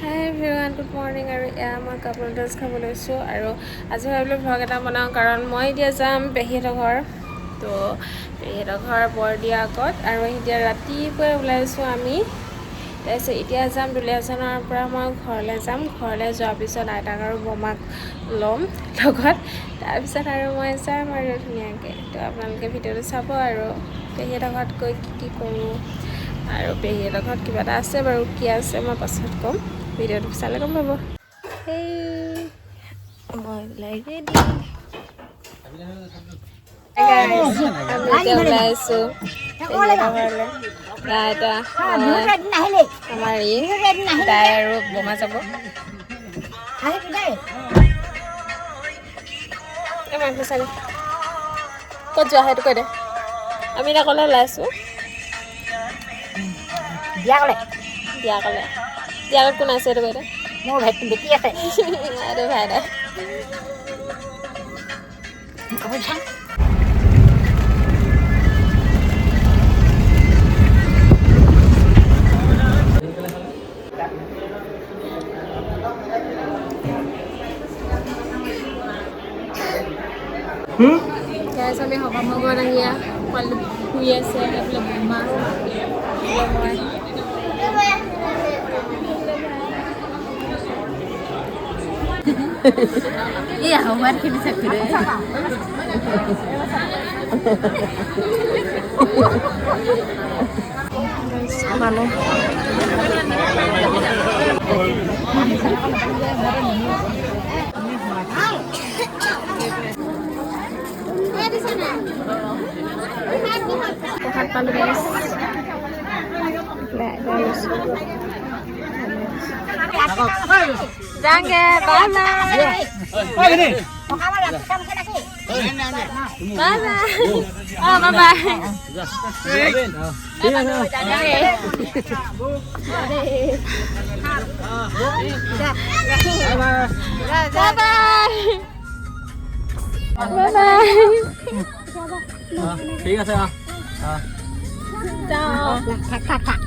হাই everyone, good morning. আৰু এয়া মই কাপ নুডলছ খাব লৈছোঁ আৰু আজি ভাবিলোঁ ভ্লগ এটা বনাওঁ, কাৰণ মই এতিয়া যাম পেহীহঁতৰ ঘৰ। তো পেহীহঁতৰ ঘৰ বৰদিয়া আগত আৰু এতিয়া ৰাতিপুৱাই ওলাইছোঁ আমি। তাৰপিছত এতিয়া যাম দুলীয়াজানৰ পৰা মই ঘৰলৈ যাম। ঘৰলৈ যোৱাৰ পিছত আইতাক আৰু বমাক ল'ম লগত, তাৰপিছত আৰু মই যাম আৰু ধুনীয়াকৈ। তো আপোনালোকে ভিডিঅ'টো চাব আৰু পেহীহঁতৰ ঘৰত গৈ কি কি কৰোঁ আৰু পেহীহঁতৰ ঘৰত কিবা এটা আছে বাৰু, কি আছে মই পাছত ক'ম, ভিডিঅ'টো চালে গম পাব। সেই মই ওলাই ৰেডি। আমি এতিয়া ওলাই আছোঁ পেহীহঁতৰ ঘৰলৈ। আইতা, মই, আমাৰ ই তাই আৰু বমা যাব। এই মানুহটো চাগে ক'ত যোৱা সেইটো কৈ দে। আমি এতিয়া ক'লৈ ওলাইছোঁ? বিয়া ক'লে। বিয়া ক'লে। বিয়া আগত কোন আছে সেইটো কৈ দে। মোৰ ভাইটি বেটি আছে। এইটো ভাই দে। কাপোৰ চাং। গাইছ, আমি সকামৰ ঘৰত আহি পোৱালিটো শুই আছে। এইফালে বোমা, এইফালে মই। এই আহ্বানখিনি চাকিৰে। মানুহ প্ৰসাদ পালোঁ গাইছ। যাওঁগে, বাই বাই বাই বাই। অঁ, bye bye. Bye bye bye bye. ঠিক আছে। যাওঁ। থাক থাক থাক।